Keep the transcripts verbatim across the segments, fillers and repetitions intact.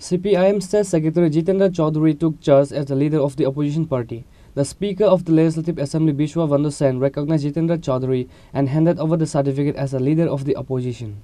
C P I M State Secretary Jitendra Chaudhary took charge as the leader of the opposition party. The Speaker of the Legislative Assembly, Bishwa Bandhu Sen, recognized Jitendra Chaudhary and handed over the certificate as the leader of the opposition.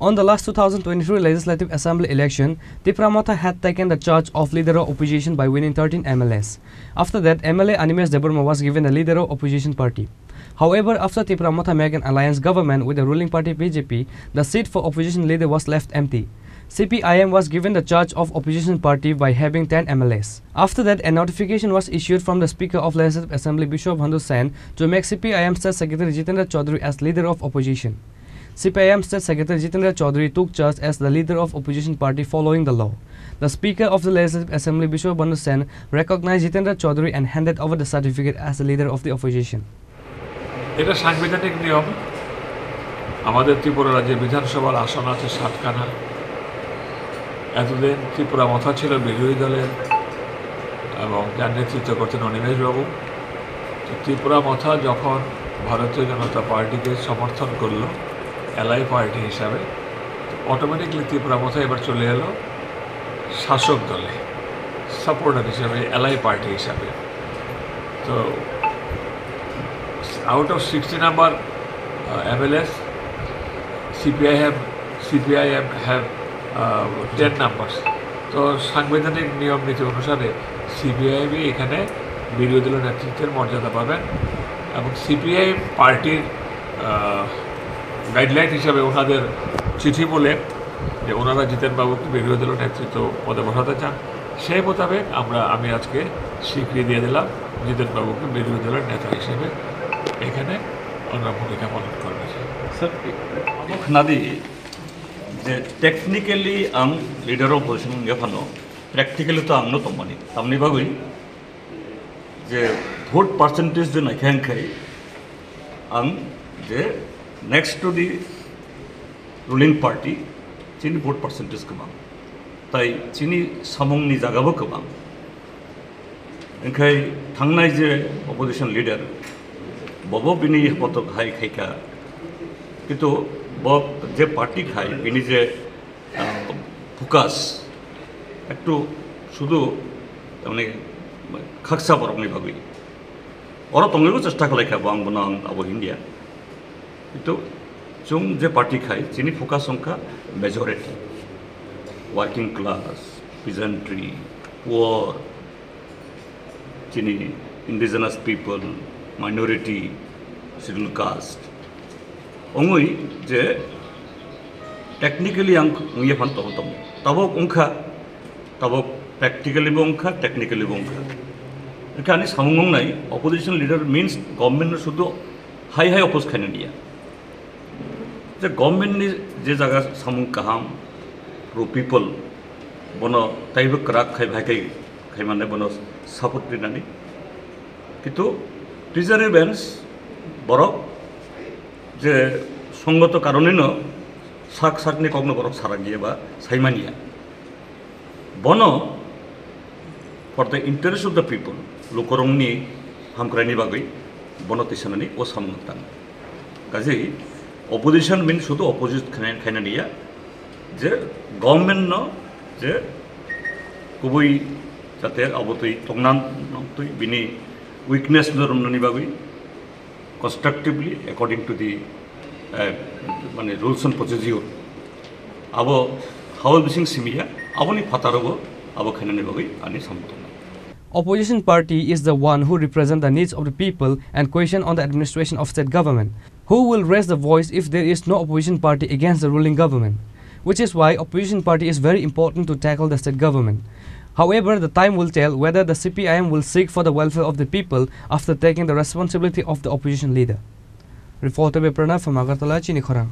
On the last two thousand twenty-three Legislative Assembly election, Tipra Motha had taken the charge of leader of opposition by winning thirteen M L As. After that, M L A Animesh Debbarma was given the leader of opposition party. However, after Tipra Motha made an alliance government with the ruling party B J P, the seat for opposition leader was left empty. C P I M was given the charge of opposition party by having ten M L As. After that, a notification was issued from the Speaker of Legislative Assembly, Bishwa Bandhu Sen, to make C P I M State Secretary Jitendra Chaudhary as leader of opposition. C P I M State Secretary Jitendra Chaudhary took charge as the leader of opposition party following the law. The Speaker of the Legislative Assembly, Bishwa Bandhu Sen, recognized Jitendra Chaudhary and handed over the certificate as the leader of the opposition. এটা সাংবিধানিক নিয়ম। আমাদের ত্রিপুরা রাজ্যে বিধানসভার আসন আছে সাতখানা। এতদিন ত্রিপুরা মথা ছিল বিরোধী দলের এবং যার নেতৃত্ব করতেন অনিমেষ বাবু। তো ত্রিপুরা মথা যখন ভারতীয় জনতা পার্টিকে সমর্থন করলো এলআই পার্টি হিসাবে, অটোমেটিকলি ত্রিপুরা মথা এবার চলে এলো শাসক দলে, সাপোর্টার হিসাবে, এলআই পার্টি হিসাবে। তো out of sixty number MLS, CPIM, CPIM have ten numbers. তো সাংবিধানিক নিয়ম নীতি অনুসারে সিপিআইএমই এখানে বিরোধী দলের নেতৃত্বের মর্যাদা পাবেন এবং সিপিআইএম পার্টির গাইডলাইন হিসাবে ওনাদের চিঠি বলে যে ওনারা জিতেন বাবুকে বিরোধী দলের নেতৃত্ব পদে বসাতে চান, সেই মোতাবেক আমরা, আমি আজকে স্বীকৃতি দিয়ে দিলাম জিতেন বাবুকে বিরোধী দলের নেতা হিসেবে এখানে ওনার ভূমিকা পালন করবেন। Sir, khwnadi je technically ang leader of opposition wngya phano, practically to ang no tongmani. Tamni bagwi je vote percentage je naikha wngkhai ang je next to the ruling party chini vote percentage kwbang, tai chini samungni jagabo kwbang. Wngkhai thangnai je opposition leader, bobo bini kotok hai khaikha, kintu bo je party khai bini je ah, focus ektu sudu, tamni, khaksa borokni bagwi. Oro tongwibo chesta khlaikha bo, ang bono ang abo hinya. Kintu chwng je party khai, chini focus wngkha majority, working class, peasantry, poor, chini indigenous people, minority, scheduled caste. Wngwi je technically ang wngya phan tong tong. Tabok wngkha, tabok practically bo wngkha, technically bo wngkha. Wngkha ani samung wngnai, opposition leader means government no sudu hai hai oppose khaina niya. Je government ni je jaga samung kaham, pro people, bono taibo kwrak khai, bhai khai, khai mane bono support rinani. Kintu treasury bench borok je songgoto karonino sak sakni kokno borok sarakya ba saimanya. Bono for the interest of the people, lukurokni hamkraini bagwi bono tisanani o samung tang. Kaje opposition means sudu opposite khaina, khaina niya, je government no je kubui jate abotwi tongnan twi bini weakness no romnani bagwi constructively according to the, eh, mane rules and procedure. Abo hao bising simiya, aboni phataro bo abo khainani bagwi ani samung tongnai. Opposition party is the one who represent the needs of the people and question on the administration of state government. Who will raise the voice if there is no opposition party against the ruling government? Which is why opposition party is very important to tackle the state government. However, the time will tell whether the C P I M will seek for the welfare of the people after taking the responsibility of the opposition leader. Reporter by Pranav from Agartala, Chini Khorang.